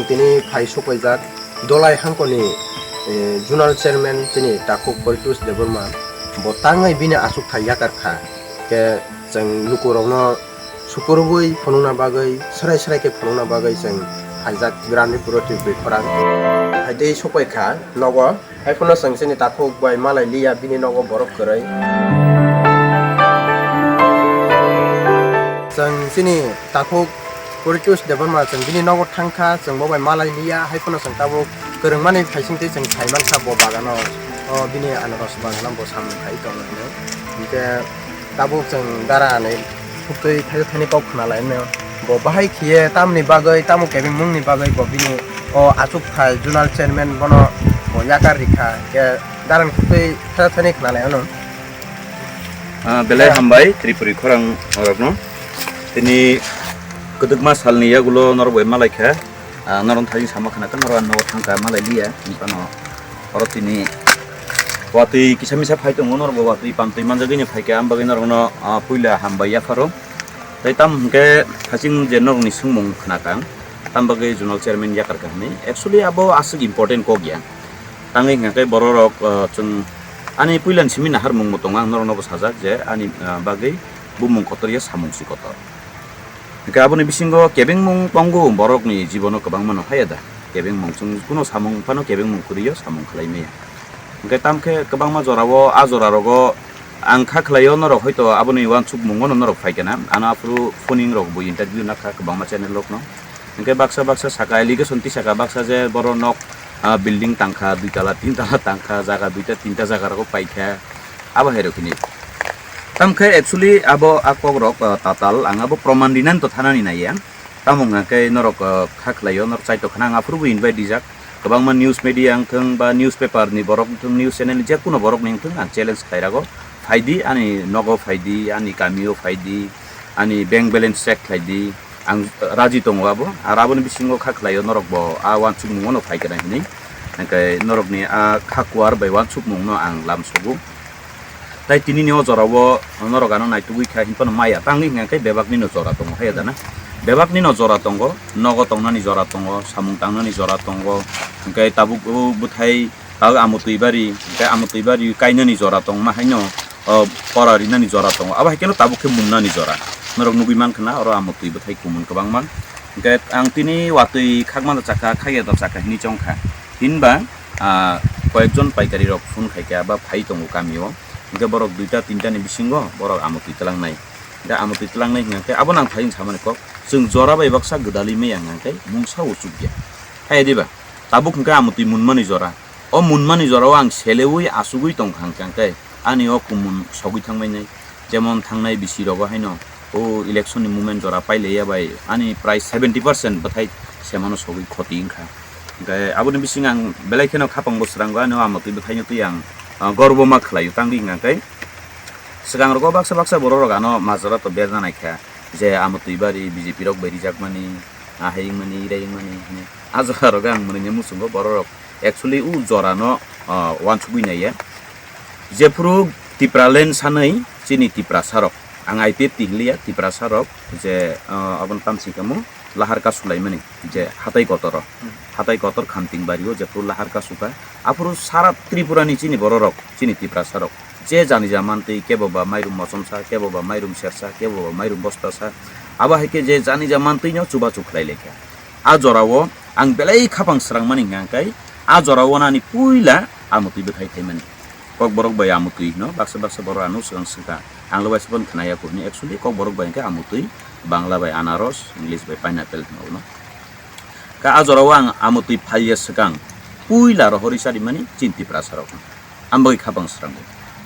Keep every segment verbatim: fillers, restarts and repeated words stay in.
Tini phai sokpaijak Dolai hangkoni, eh, Zonal Chairman chini takhuk Paritosh Debbarma, bo tangai bini achukthai yakar kha. Khe chwng lukurokno sukurubui phunukna bagwi, swrai swrai khe phunukna bagwi chwng phaijak Granipuro twi bwkhorang. Hai tei sokpai kha nogo. Hai phano chwng chini takhuk bai malai liya, bini nogo borok kwrwi. Chwng chini takhuk Paritosh Debbarma chwng bini nogo thangkha, chwng bo bai malai liya, hai phano chwng tabuk kwrwngmani phaising twi chwng sai mankha bo bagano, o bini anaros bagano bo samung khai tongo hinwi. Hinkhe tabuk chwng dara ni khuktwi thaisa thani kok khna lai mano. Bo bahai khiye tamni bagwi, tamo kebengmungni bagwi bo bini o achuk thai zonal chairman bono bo yakar rikha. Ke dara ni khuktwi thaisa thani khna lai mano. Ah, belai hambai Tripuri khorang rokno. Tini kwdwkma salni yagulo norok bai malai kha. Ah, norok thani sama khna kha, norok ano thangka malai liya. Bano oro tini watwi kisa misa phai tongo, norok bo watwi pantwi manjagwi ni phaikha, am bagwi norokno, ah, puila hambai yapharo. Tei tamo hwnkhe thaching je norokni swngmung khna kha, tam bagwi zonal chairman yakar kha hinwi. Actually abo aswk important kok ya. Tangwi hwnkhe bororok, ah, chwng ani puilani simi naharmung bo tongo, ang norokno bo sajak je ani, ah, bagwi bumung kotor ya samung si kotor. Hwnkhe aboni bisingo kebengmung tongo, borokni jibono kwbangmano haya da. Kebengmung chwng kuno samung phano kebengmung kwrwi o samung khlai maya. Hwnkhe tamkhe kwbangma jorao, a jorarogo ang kha khlaio norok hoito aboni uansukmungo no norok phaikha na. Ano aphuru phoning rok bo interview nakha kwbangma channel rokno. Hwnkhe baksa baksa saka allegation tisaka baksa je borok nok, ah, building tangkha, dui tala, tin tala tangkha, jaga duita tinta jaga rogo paikha. Abo hai rok hini. Tamkhe actually abo a kok rok, ah, tatal ang abo proman rinani to thanani naiya. Tamo hwnkhe norok, ah, kha khlaio, norok chaito khna ang aphuru bo invite rijak. Kwbangma news media wngthung ba newspaper ni borok wngthung, news channel ni jekuno borok ni wngthung, ang challenge khlai rago. Phaidi ani nogo phaidi, ani kamio phaidi, ani bank balance check khlaidi. Ang raji tongo abo, aro aboni bisingo kha khlaio norok bo a uansukmung no phai khe nai hinwi. Hwnkhe norokni a kha kuar bai uansukmung no ang lam sugo. Tai tini ni o jora o norok ano naitugwi kha hinphano maya tangwi hwnkhe bebak nino jora tongo hai da na. Bebak nino jora tongo, nogo tongnani jora tongo, samung tangnani jora tongo, hwnkhe tabuk o bwthai tabuk amotwi bari, hwnkhe amotwi bari kainani jora tongma haino, o pora rinani jora tongo. Abo hai kheno tabuk khe munnani jora. Norok nugwi mankha na oro amotwi bwthai kumun kwbangma. Hwnkhe ang tini watwi khakma da chakha, khaiya da chakha hinwi chongkha. Hinba, ah, koyekjon paikari rok phone khaikha ba phai tongo kamio. Hwnkhe borok duita tinta ni bisingo borok amotwi twlangnai. Hwnkhe amotwi twlangnai hwnkhe abo nang phai wng samani kok. Chwng jora bai baksa gwdalwi maya hwnkhe mungsa uchukya. Hai diba? Tabuk hwnkhe amotwi munmani jora. O munmani jorao ang seleui asugui tongkha hwnkhe ani o kumun sogwi thangbainai. Jemon thangnai bisi rogo haino o election ni movement jora pailaiya bai ani prai seventy percent bwthai semano sogwi khoti wngkha. Hwnkhe aboni bisingo ang belai kheno khapang bo srango, ani o amotwi bwthaino twi ang, ah, gorbo ma khlaio. Tangwi hwnkhe swkang rogo baksa baksa borok rok ano majra to berna naikha je amotwi bari B J P rok bai rijakmani, ahai wngmani, irai wngmani hinwi. A jora rogo ang mwnwi muchungo borok rok actually o jorano, ah, uansugwi naiya. Jephuru Tipraland sanwi chini Tiprasa rok, ang I P F T hinliya, Tiprasa rok je, ah, aboni tamsing kamo lahar kasulaimani je hatai kotor o, hatai kotor Khamting bario jephuru lahar kasuka, aphuru sara Tripura ni chini borok rok, chini Tiprasa rok je janija mantwi, kebo ba mairum mochomsa, kebo ba mairum sersa, kebo ba mairum bostasa, abo hai khe je janija mantwino chubachu khlai laikha. A jorao ang belai khapang srangmani hwnkha khe a jorao nani puila amotwi bwthai thaimani. Kokborok bai amotwi hino, baksa baksa borok ano swkang swkha. Ang lo bai sabon khnaya kho hini, actually kokborok bai hwnkhe amotwi, Bangla bai anaros, English bai pineapple hino uno. Ka a jorao ang amotwi phalya swkang puila rohorwi charimani chini Tiprasa rok. Ang bagwi khapang srango.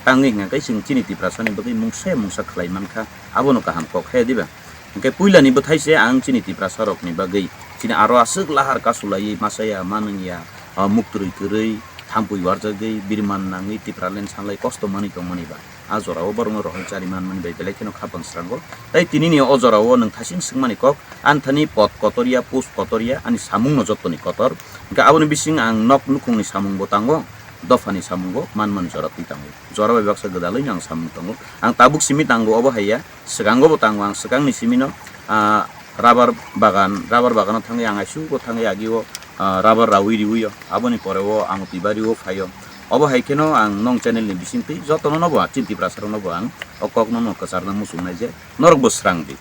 Tangwi hwnkha khe chwng chini Tiprasa ni bagwi mungsa ya mungsa khlai mankha, abono kaham kok he diba? Hwnkhe puilani bwthai se ang chini Tiprasa rokni bagwi, chini aro aswk lahar kasulaiwi masa ya, manwng ya, ah, muktwrwi kwrwi, thampui warjagwi, birman nangwi, Tipraland sanlai kosto manwi tongmani ba. A jorao borokno rohor chari manmani bai belai kheno khapang srango. Tai tini ni o jorao nwng thasing swngmani kok, ani thani pot kotor ya, post kotor ya, ani samung no joto ni kotor. Hwnkhe aboni bising ang nok nukhung ni samung bo tango, dopha ni samung bo manmani jora twi tango. Jora bai baksa gwdalwi no ang samung tango. Ang tabuk simi tango obo hai ya, swkango bo tango ang swkang ni simi no, ah, rubber bagan, rubber bagano thangwi ang aisugo thangwi agio, ah, rubber rawi riwi o. Aboni pore o ang Tibari o phaio. Obo hai kheno ang nong channel ni bisingtwi jotono nobo chini Tiprasa rokno bo ang o kokno no kwcharna muchungnai je norok bo srang di.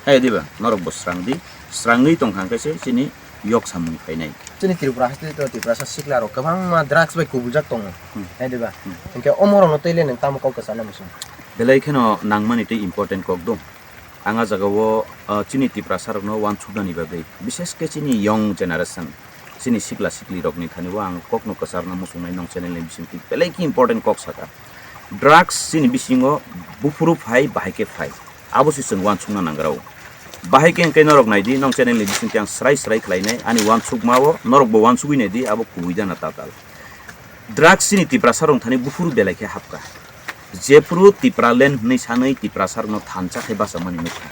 Hai diba? Norok bo srang di. Srangwi tong kha khe se chini yok samung phainai. Chini Tripura haste to Tiprasa sikla rok kwbangma drugs bai kubuljak tongo. Hmm. Hai diba? Hmm. Hinkhe omorokno twi le nang tamo kok kwcharna muchung? Belai kheno nangmani tei important kok do. Ang a jagao, ah, chini Tiprasa rokno wansuknani bagwi, bishesh khe chini young generation, chini sikla sikli rokni thani o ang kokno kwcharna muchungnai nong channel ni bisingtwi belai khe important kok saka. Drugs chini bisingo buphuru phai, bahai khe phai. Abo se chwng wansukna nangrao. Bahai khe hwnkhe norok naidi, nong channel ni bisingtwi ang srai srai khlainai, ani wansukmao norok bo wansugwi naidi, abo kubui jana tatal. Drugs chini Tiprasa rok thani buphuru belai khe hapkha. Jephuru Tipraland hwnwi sanwi Tiprasa rokno thansa khe bachamani nukha.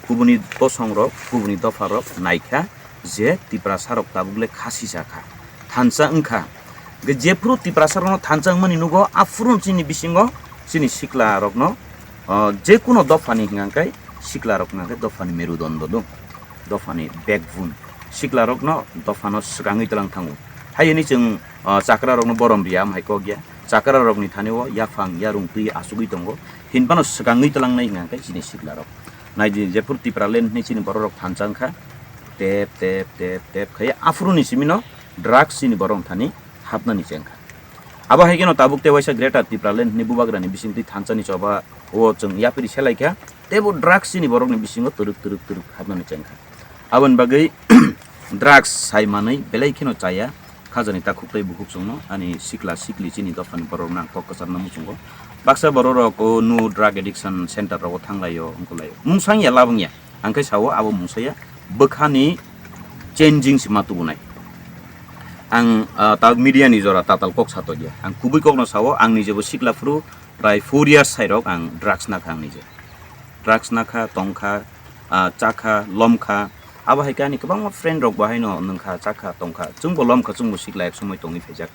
Kubuni bosong rok, kubuni dopha rok naikha je Tiprasa rok tabuk le khasi jakha, thansa wngkha. Hwnkhe jephuru Tiprasa rokno thansa wngmani nugo, aphuru chini bisingo chini sikla rokno, ah, jekuno dophani hwnkha khe sikla rok hwnkha khe dophani merudondo do, dophani backbone. Sikla rokno dophano swkangwi tlang thango. Hai hwnwi chwng, ah, chakra rokno borom riya, am hai kok ya. Chakra rokni thani o yaphang yarung twi achugwi tongo. Hinphano swkangwi tlangnai hwnkha khe chini sikla rok. Naidi, jephuru Tipraland hwnwi chini borok rok thansa wngkha, tep tep tep tep khai aphuru ni simi no drugs chini borok thani hapnani chengkha. Abo hai kheno tabuk tei waisa Greater Tipraland hwnwi bubagrani bisingtwi thansa ni choba o chwng yapri selaikha, teibo drugs chini borokni bisingo twrwk twrwk twrwk hapnani chengkha. Aboni bagwi drugs sai manwi belai kheno chaya, khajani takhuk tei bukhuk chwngno ani sikla sikli chini dophani borokno ang kok kwcharna muchungo. Baksa borok rok o no drug addiction center rogo thanglaio, wngkulaio. Mungsang ya labwng ya. Ang khe sao abo mungsaya bwkhani changing se ma tubunai. Ang, ah, ta media ni jora tatal kok sato dia. Ang kubui kokno sao, ang nijebo sikla phuru prai four years sairok ang drugs nakha ang nije. Drugs nakha, tongkha, ah, chakha, lomkha. Abo hai khe ani kwbangma friend rok bo haino nwngkha, chakha, tongkha. Chwngbo lomkha, chwngbo sikla ek somoi tongwi phaijak.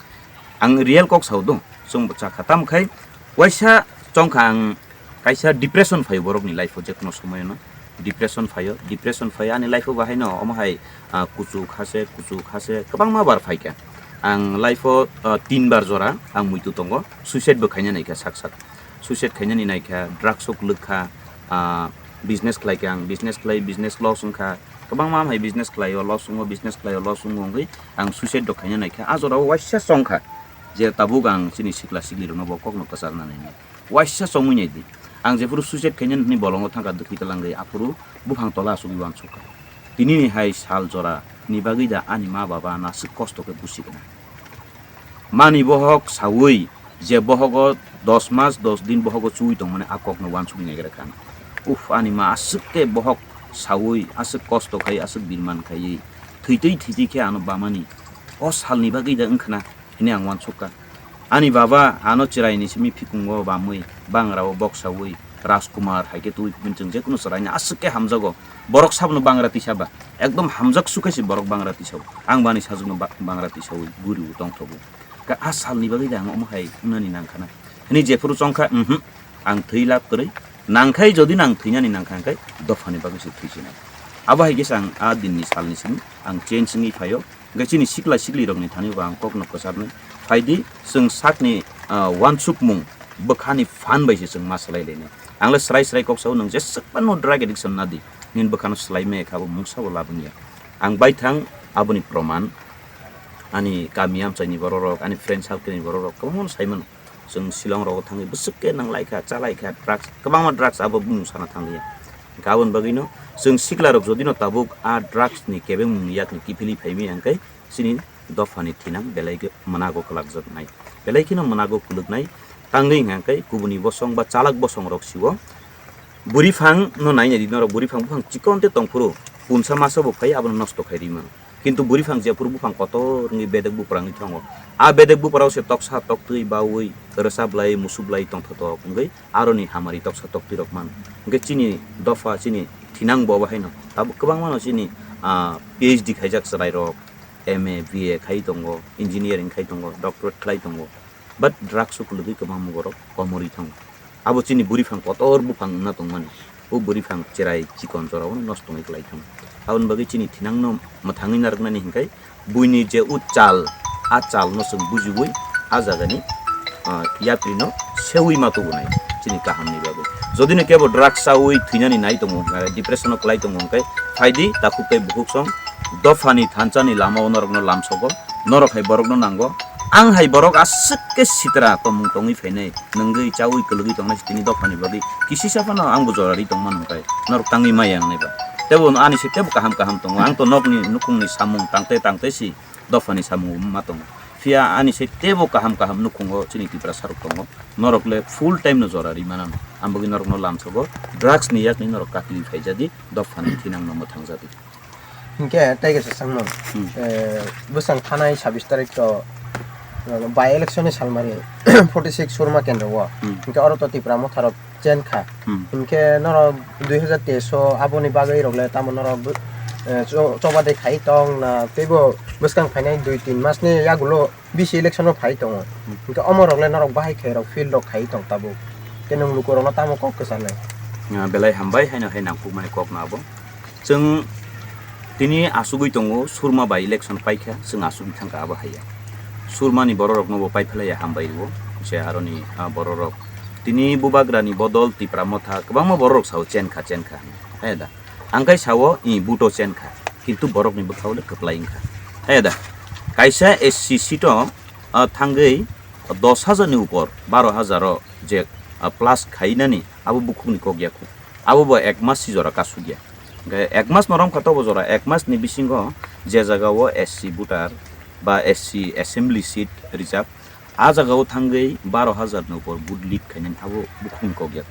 Ang real kok sao do, chwngbo chakha. Tamo khai waisa chongkha ang kaisa depression phaio borokni life o, jekhuno somoyono depression phaio, depression phaio ani life o bahaino omo hai, ah, kuchuk hase, kuchuk hase kwbangma bar phaikha. Ang life o, ah, tin bar jora ang muitu tongo, suicide bo khaina naikha sak sak. Suicide khainani naikha, drugs o kwlwkha, ah, business khlaikha ang, business khlai, business loss wngkha, kwbangma hai business khlaio, loss wngo, business khlaio, loss wngo wngwi ang suicide rok khaina naikha. A jorao waisa chongkha je tabuk ang chini sikla siklirokno bo kokno kwcharna nainai. Waisa chongwi naidi. Ang jephuru suicide khainani hwnwi bolongo thangkha dwkhwi talangwi, aphuru buphang tola achugwi uansukha. Tinini hai sal jora ni bagwi da ani ma baba naswk kosto khe busi gwnang. Mani bohok saui je bohogo dos mas dos din bohogo chuwi tongmani a kokno uansukwi naigra kha. Uf, ani ma aswk khe bohok saui, aswk kosto khai, aswk birman khaiwi thwitwi thwitwi khe ano bamani o salni bagwi da wngkhna hwnwi ang uansukha. Ani baba ano chwraini simi phikungo bamwi bangrao boksaui Rajkumar hai khe twi phimani chwng jekunu chwraino aswk khe hamjago. Borok sabono bangra tisa ba, ekdom hamjak sukhe se borok bangra tisao. Ang bani sajwkno ba-, bangra tisaui guriui tongthogo. Ka a salni bagwi da ang omo hai wngnani nangkhana. Hwnwi jephuru chongkha, mhm, ang thwi lab kwrwi. Nangkhai jodi nang thwinani nangkha hwnkhe dophani bagwi se thwisinai. Abo hai khe se ang a dinni salni simi ang change wngwi phaio. Hwnkhe chini sikla siklirokni thani bo ang kokno kwcharnai. Phaidi chwng sakni, ah, uansukmung bwkhani phan bai se chwng ma swlai lainai. Ang le srai srai kok sao, nwng jeswk phano drug addiction nadi, nini bwkhano swlai maya khe abo mungsa bo labwng ya. Ang baithang aboni proman, ani kami amchaini borok rok, ani friend circle ni borok rok kwbangma no sai mano. Chwng Shillong rogo thangwi bwswk khe nang lai kha, cha lai kha, drugs, kwbangma drugs abo bumung sana thang liya. Hwnkhe aboni bagwino chwng sikla rok jodi no tabuk a drugs ni kebengmung ni yakni kiphilwi phai maya hwnkhe chini dophani thinang belai khe mwnago kwlakjaknai, belai kheno mwnago kwlwknai. Tangwi hwnkhe kubuni bosong ba chalak bosong rok sio bwrwi phang no nainai di norok, bwrwi phang buphang chikon te tongphuru punsa masa bo phai abono nosto khai rwi mano. Kintu bwrwi phang jephuru buphang kotor wngwi bedek bupra wngwi thango. A bedek bupra o se toksa toktwi baui rwchap lai musuk lai tongthotok wngwi aroni hamari toksa toktwi rok mano. Hwnkhe chini dopha, chini thinang bo haino tabuk kwbangma no chini, ah, P H D khaijak chwrai rok, M A, B A khai tongo, engineering khai tongo, doctorate khlai tongo. But drugs o kwlwgwi kwbangma borok komorwi thango. Abo chini bwrwi phang kotor buphang wngna tongmani. o bwrwi phang cherai chikon jora o nosto wngwi kwlai thang. Aboni bagwi chini thinangno mwthangwi narwknani hinkhe buini je o chal, a chalno chwng bujiwi a jagani, ah, yatrino sewi ma tubunai chini kahamni bagwi. Jodi no kebo drugs chawi thwinani nai tongo, ah, depression o kwlai tongo hwnkhe phaidi takhuk tei bukhuk song dophani thansa ni lama o norokno lamsogo, norok hai borokno nango. Ang hai borok aswk khe sitra tongmung tongwi phainai, nungwi chawi kwlwgwi tongnai tini dophani bagwi kisisa phano ang bo jora ri tongmano hwnkhe norok tangwi maya wngnai ba. Tebo ani se tebo kaham kaham tongo, ang to nokni nukhungni samung tangte tangte si dophani samung ma tongo. Phiya ani se tebo kaham kaham nukhungo chini Tiprasa rok tongo, norok le full time no jora ri manano. Ang bagwi norokno lamsogo, drugs ni yakni norok kati phaijadi, dophani thinangno mwthang jadi. Hinkhe tei kaisa sangno, Hmm. eh, bwsang thanai sabis tarik to, eh, by election ni salmari forty six Surma kendro o. Hmm. Hinkhe oro to Tipra Motha rok chen kha. Hmm. Hinkhe norok dui hajar teis o aboni bagwi rok le tamo norok bo, eh, cho-, choba de khai tong na teibo bwskang phainai dui tin mas ni yagulo B C election o phai tongo. Hmm. Hinkhe omo rok le norok bahai khai rok field rok khai tong tabuk. Khe nwng luku rok no tamo kok kwchanai? Ah, belai hambai haino hai nangkukmani kok no abo. Chwng tini asugwi tongo, Surma bai election paikha, chwng asugwi thangkha abo haiya. Surmani bororokno bo paiphlaiya hambai rwo, je aroni, ah, bororok. Tini Bubagrani bodol Tipra Motha kwbangma bororok sao chenkha, chenkha hwnwi. He da. Ang khai sao, i buto chenkha. Kintu borokni bwkhao le kwplai wngkha. He da. Kaisa S C seat o, ah, thangwi dos hajar ni upor, baro hajar o je, ah, plus khainani, abo bukhukni kok ya khu. Abo bo ek mas si jora kasugya. Hingke ek mas no romkha tobo jora, ek mas ni bisingo je jaga o S C voter ba S C assembly seat rijak, a jaga o thangwi baro hajar ni upor vote lead khainani abo bukhung kok ya.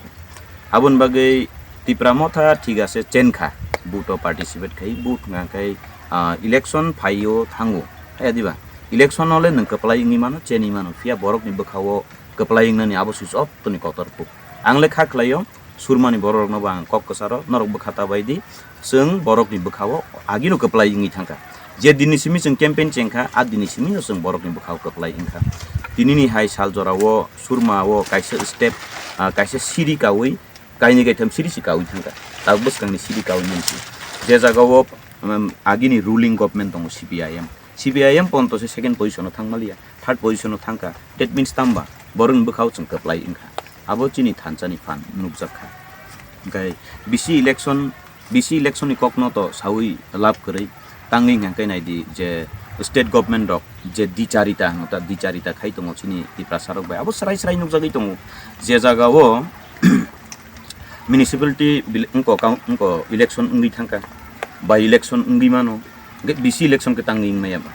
Aboni bagwi Tipra Motha thik ase chenkha, vote o participate khai, vote wngkha khai, ah, election phaio thango, hai diba? Election no le nwng kwplai wngwi mano, chenwi mano, phiya borok ni bwkha o kwplai wngnani abo se jottoni kotor kuk. Ang le kha khlaio, Surmani bororokno bo ang kok kwcharo, norok bwkha ta bai di, chwng borokni bwkha-o agino kwplai wngwi thangkha. Je dinni simi chwng campaign chengkha, a dinni simino chwng borokni bwkha-o kwplai wngkha. Tinini hai sal jora-o Surma-o kaisa step, ah, kaisa siri kaui, kainwi kaitham siri se kaui thangkha. Tabuk bwskangni siri kaui mansi. Je jaga-o, um, agini ruling government tongo C P I M. C P I M ponto se second position-o thangmaliya, third position-o thangkha. That means tamba borokni bwkha-o chwng kwplai wngkha. Abo chini thansani phan nukjak kha. Hwnkhe B C election, B C election-ni kokno to saui lab kwrwi tangwi hwnkhe nai di je state government rok je dicharita hwno ta, dicharita khai tongo chini Tiprasa rok bai. Abo srai srai nukjagwi tongo. Je jaga-o municipality bil-, wngko kau-, wngko election wngwi thangkha, by election wngwi mano, hwnkhe B C election khe tangwi wngmaya ba?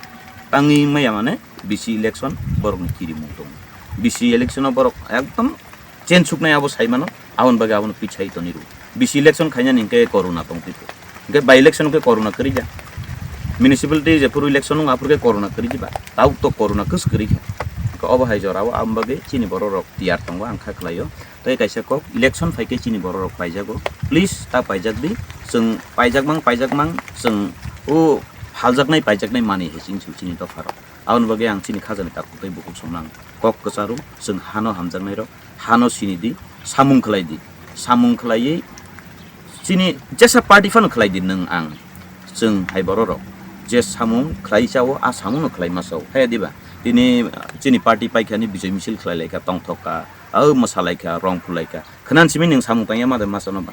Tangwi wngmaya mane B C election borokni kirimung tongo. B C election-o borok ekdom chen suknai abo sai mano, aboni bagwi abono pichai toni rwo. B C election khainani hwnkhe corona tong twi pho. Hwnkhe by election khe corona kwrwi ja. Municipality jephuru election wng aphuru khe corona kwrwi diba. Tabuk to corona kwswk kwrwi kha. Hwnkhe obo hai jora-o aboni bagwi chini borok rok tiyar tongo ang kha khlaio. Tei kaisa kok, election phai khe chini borok rok paijago. Please ta paijak di. Chwng paijak mang, paijak mang, chwng o phaljaknai, paijaknai manwi hai chini, chini dopha rok. Aboni bagwi ang chini khajani takhuk tei bukhuk songno ang kok kwcharo, chwng hano hamjaknai rok, hano sini di, samung khlai di. Samung khlaiwi chini jesa party phano khlai di nwng ang. Chwng hai borok rok je samung khlai chao, a samung no khlai ma chao. Hai diba? Tini, uh, chini party paikha ni bijoi misil khlai lai kha, tongthok kha, au mwsa lai kha, rong phulai kha. Khwnan simi nwng samung tangya ma de ma chano ba?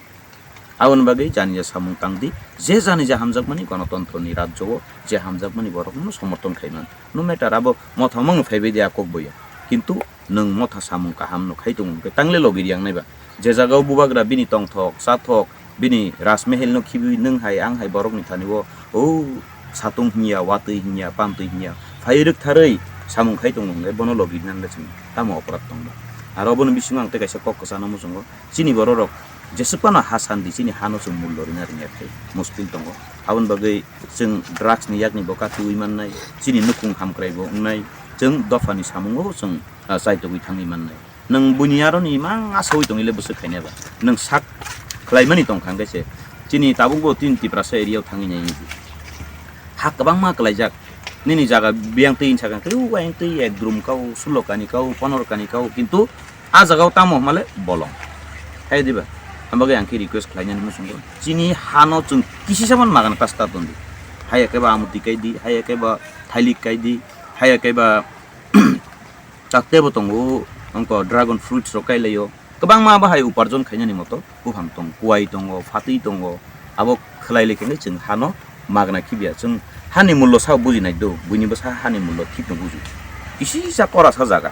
Aboni bagwi janija samung tang di, je janija hamjakmani gonotontro ni rajyo o je hamjakmani borok no somorthon khai man. No matter abo motha mung phai bai di a kok boya. Kintu nwng motha samung kaham no khai tongo hwnkhe tangle logi riang nai ba? Je jaga o bubagra bini tongthok, chathok, bini rajmehel no khibiwi nwng hai ang hai borok ni thani o, o satung hinya, watwi hinya, pamtwi hinya, phai rwktharwi samung khai tongo hwnkhe bono logi nang le chwng tamo oporad tong ba? Aro boni bisingo ang tei kaisa kok kwchano muchungo, chini borok rok jesuk phano ha sandi, chini hano chwng mullo rwna rwngya khai muskil tongo. Aboni bagwi chwng drugs ni yakni bo katiwi mannai, chini nukhung hamkrai bo wngnai, chwng dophani samungo chwng, ah, chaitogwi thangwi mannai. Nwng buini aroni imang asaui tongwi le bwswk khainai ba? Nwng sak khlaimani tongkha hwnkhe se chini tabukbo tin Tiprasa area o thangwi nai wngdi. Ha kwbangma kwlaijak, nini jaga biyang twi hinsa kha khe, u ayang twi ek drum kau, sulo kani kau, ponoro kani kau, kintu a jaga o tamo hwnmale bolong. Hai diba? Ang bagwi ang khe request khlainani muchungo, chini hano chwng kisisa man magana ta start tongdi. Haiya khe ba amutwi kaidi, haiya khe ba thailik kaidi, haiya khe ba takte bo tongo, ongko dragon fruits rok kailaio. Kwbangma bahai uparjon khainani moto buphang tong, kuai tongo, phatwi tongo, abo khwlai le khe chwng hano magna khibya. Chwng hani mullo sao bujinai do, buini bwsa hani mullo thikno buju. Kisisa korasa jaga.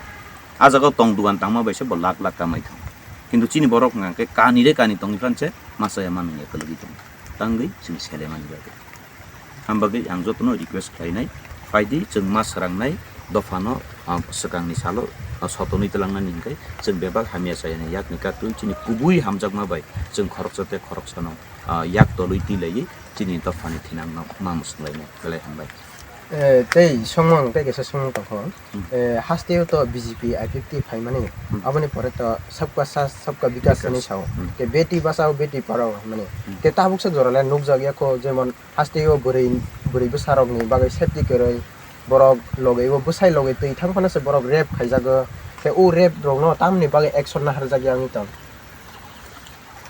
A jaga tong dugan tangma bai se bo lakh lakh kamai thang. Kintu chini borok hwnka khe kani re kani tongwi phan se masa ya manwi ya kwlwgwi tongo. Tangwi chwng sele mani bagwi. Ham bagwi ang jotono request khlainai, phaidi chwng ma swrangnai dophano, ah, swkangni salo, ah, sotonwi twlangnani hwnkhe chwng bebak hamya chayani yakni kaktwi chini kubui hamjakma bai chwng khoroksa tei khoroksano, ah, yak tolwi twi laiwi chini dophani thinangno ma mwswk lainai. Belai hambai. Eh, tei songmang tei kaisa songmang tongkho. Hmm. Eh, hasteo to B J P I P F T phaimani, Hmm. aboni pore to sabka saath, sabka vikas Vikas. hinwi sao. Hmm. Ke beti bachao, beti padhao hinmani. Hmm. Ke tabuksa jorale nukjak yakho, jemon hasteo bwrwi, bwrwi bwsarokni bagwi safety kwrwi, borok logeibo bwsai logei twi thang phano se borok rape khaijago. Ke o rape rokno tamni bagwi action naharjak ya wngwi tong?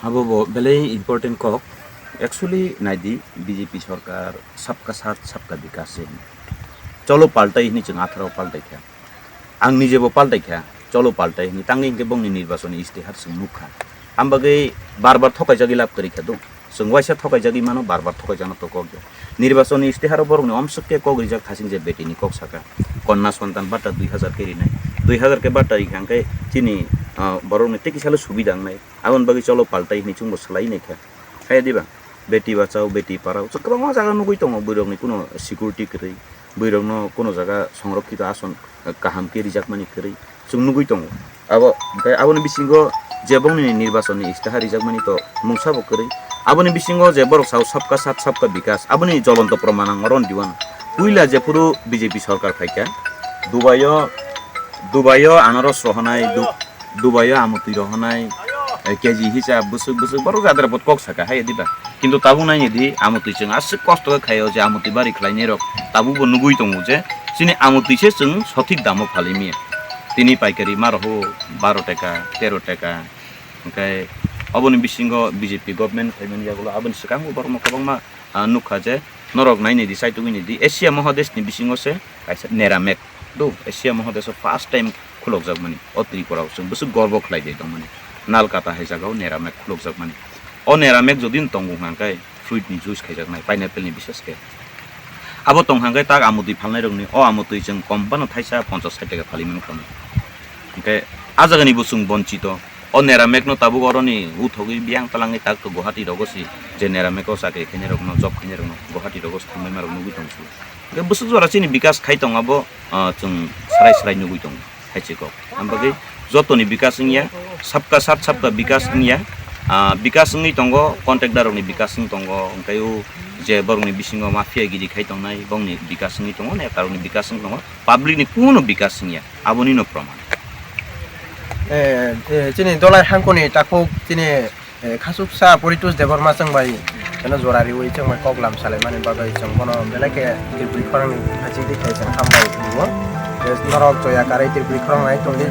Abo bo belai important kok. Actually, naidi, B J P sorkar sabka saath, sabka vikas se hino. Cholo paltai hini chwng atharo paltai kha. Ang nije bo paltai kha, cholo paltai hini. Tangwi hwnkhe bongni nirbachoni istihar chwng nuk kha. Am bagwi bar bar thokaijagwi lab kwrwi kha do. Chwng waisa thokaijagwi mano, bar bar thokaijakno to kok ya. Nirbachoni istiharo borokni omswk khe kok rijak thasing je betini kok saka. Konna santan bata dui hazar khe rinai. Dui hazar khe bata rikha hwnkhe chini, ah, borokni tei kisalo subida wngnai. Aboni bagwi cholo paltai hinwi chwngbo swlai nai kha. Haiya diba? Beti bachao, beti parao. Chwng kwbangma jaga nugwi tongo, bwrwirokni kuno security kwrwi, bwrwirokno kuno jaga songrokkito ason kaham khe rijakmani kwrwi chwng nugwi tongo. Abo, hwnkhe aboni bisingo je bongni nirbachonni istihar rijakmani to mungsa bo kwrwi. Aboni bisingo je borok sao sabka saath sabka vikas, aboni jolonto proman ang oro diwan. Puila jephuru B J P sorkar phaikha, Dubai-o, Dubai-o anaros rohonai, du-, Dubai-o amotwi rohonai, eh, K G hisab bwswk bwswk borok jadra bot kok saka hai diba. Kintu tabuk naini di amotwi chwng aswk kosto khe khaio je amotwi bari khlainai rok tabuk bo nugwi tongo je chini amotwi se chwng sothik damo phalwi manya. Tini paikari ma roho baro taka, tero taka. Hwnkhe oboni bisingo B J P government phaimani yagulo aboni swkango borokno kwbangma, ah, nukha je norok naini di, saitugwi ni di, Asia Mahadeshni bisingo se kaisa Neramek do, Asia Mahadesho first time khulokjakmani o Tripura o chwng bwswk gorbo khlai de tongmani. Nalkata hai jagao Neramek khulokjakmani. O Neramek jodi no tongo hwnkha khe fruit ni juice khaijaknai, pineapple ni bises khe. Abo tong hwnkha khe tak amotwi phalnai rokni, o amotwi chwng kom phano thaisa ponchas sait taka phalwi mano kha. Hwnkhe a jagani bo chwng bonchito. O Neramek no tabuk oroni uthogwi biyang talangwi tak to Guwahati rogo si je Neramek o chakri khainai rokno, job khainai rokno Guwahati rogo si thangbaima rok nugwi tong si. Hwnkhe bwswk jora chini bikas khai tong abo, ah, chwng srai srai nugwi tongo hai se kok. Am bagwi jotoni bikas wngya, sabka saath sabka bikas wngya. Ah, bikas wngwi tongo, contractor rokni bikas wng tongo, hwnkhe o je borokni bisingo mafia giri khai tongnai, bongni bikas wngwi tongo, neta rokni bikas wng tongo, public ni kuno bikas wngya, aboni no proman. Eh, eh, chini Dolai Hangkoni takhuk chini Eh, khasuksa Poritos Debbarma chwng bai, eno jora riwi chwng bai kok lam salaimani bagwi chwng bono belai khe Tripuri khorang ni haching di khai chwng hambai wngo. Eh, norok choya karwi Tripuri khorang nai tongdi.